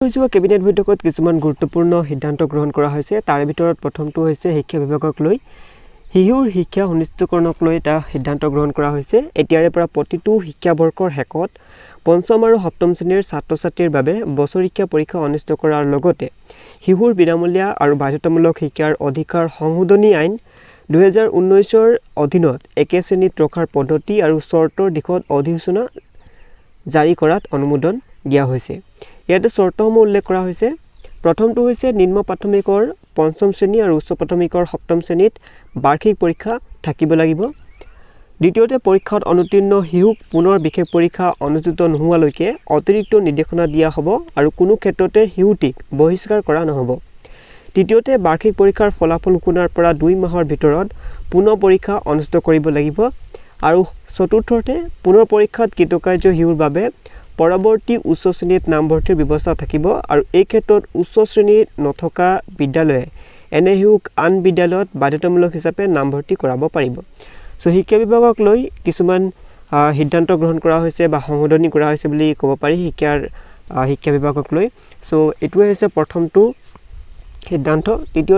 হৈ যোৱা কেবিনেট বৈঠকত কিছুমান গুৰুত্বপূৰ্ণ সিদ্ধান্ত গ্ৰহণ কৰা হৈছে। তাৰে ভিতৰত প্ৰথমটো হৈছে শিক্ষা বিভাগক লৈ শিশুৰ শিক্ষা সুনিশ্চিতকৰণক লৈ এটা সিদ্ধান্ত গ্ৰহণ কৰা হৈছে। এতিয়াৰে পৰা প্ৰতিটো শিক্ষাবৰ্ষৰ শেষত পঞ্চম আৰু সপ্তম শ্ৰেণীৰ ছাত্ৰ ছাত্ৰীৰ বাবে বছৰেকীয়া পৰীক্ষা অনুষ্ঠিত কৰাৰ লগতে শিশুৰ বিনামূলীয়া আৰু বাধ্যতামূলক শিক্ষাৰ অধিকাৰ সংশোধনী আইন 2019ৰ অধীনত একে শ্ৰেণীত ৰখাৰ পদ্ধতি আৰু চৰ্তৰ দিশত অধিসূচনা জাৰি কৰাত অনুমোদন দিয়া হৈছে। ইয়াতে চৰ্তসমূহ উল্লেখ কৰা হৈছে। প্ৰথমটো হৈছে নিম্ন প্ৰাথমিকৰ পঞ্চম শ্ৰেণী আৰু উচ্চ প্ৰাথমিকৰ সপ্তম শ্ৰেণীত বাৰ্ষিক পৰীক্ষা থাকিব লাগিব। দ্বিতীয়তে, পৰীক্ষাত অনুত্তীৰ্ণ শিশুক পুনৰ বিশেষ পৰীক্ষা অনুষ্ঠিত নোহোৱালৈকে অতিৰিক্ত নিৰ্দেশনা দিয়া হ'ব আৰু কোনো ক্ষেত্ৰতে শিশুটিক বহিষ্কাৰ কৰা নহ'ব। তৃতীয়তে, বাৰ্ষিক পৰীক্ষাৰ ফলাফল ঘোষণাৰ পৰা 2 মাহৰ ভিতৰত পুনঃ পৰীক্ষা অনুষ্ঠিত কৰিব লাগিব। আৰু চতুৰ্থতে, পুনৰ পৰীক্ষাত কৃতকাৰ্য শিশুৰ বাবে পৰৱৰ্তী উচ্চ শ্ৰেণীত নামভৰ্তিৰ ব্যৱস্থা থাকিব আৰু এই ক্ষেত্ৰত উচ্চ শ্ৰেণীত নথকা বিদ্যালয়ে এনে শিশুক আন বিদ্যালয়ত বাধ্যতামূলক হিচাপে নামভৰ্তি কৰাব পাৰিব। চ' শিক্ষা বিভাগক লৈ কিছুমান সিদ্ধান্ত গ্ৰহণ কৰা হৈছে বা সংশোধনী কৰা হৈছে বুলি ক'ব পাৰি শিক্ষা বিভাগক লৈ। চ' এইটোৱে হৈছে প্ৰথমটো সিদ্ধান্ত। দ্বিতীয়